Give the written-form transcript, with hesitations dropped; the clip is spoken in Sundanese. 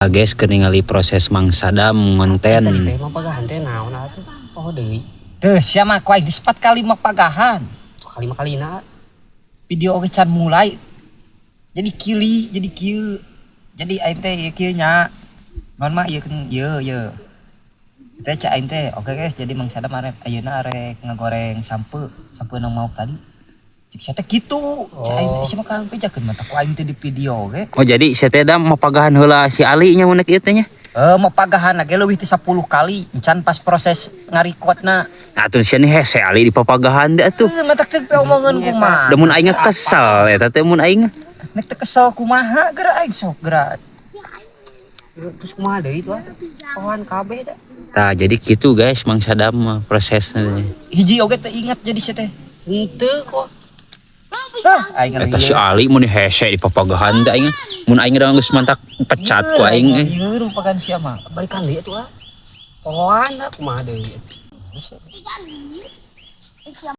Guys, keur ningali proses Mang Sadam ngonten. Tadi teh mapagahan teh naon atuh? Oh deui. Teu sia mah ku aing geus 4 kali mapagahan. Kali mah kalina. Video oge can mulai. Jadi kili, jadi kieu. Jadi aing teh ieu kieu nya. Naon mah ieu kan ieu ieu. Teh cak aing teh, oke guys, jadi Mang Sadam arek ayeuna arek ngagoreng sampeu, sampeu nu mau tadi. Cek sia teh kitu. Cak aing teh sia mah kaang bejakeun mah ku aing teh di video oge. Oh, jadi sia teh da mapagahan heula si Ali nya mun ieu teh nya. Eh, mapagahan ge leuwih ti 10 kali encan pas proses ngarekodna. Nah, atuh sia nih hese Ali di papagahan teh atuh. Eh, matak teh omongan kumaha. Da mun aing kesel eta teh mun aing. Nek teu kesel kumaha geura aing sok geura. Terus kumaha deui tuh atuh? Pohoan kabeh da. Tah, jadi gitu guys Mang Sadam mah prosesnya. Hiji oge teu inget jadi sia teh. Henteu kok. Hah, aing Eta si Ali mun hese di papagahan teh aing. Mun aing da geus mantak pecat ku aing eh. Ieu rupakan sia mah. Balikan deui atuh ah. Pohoan da kumaha deui.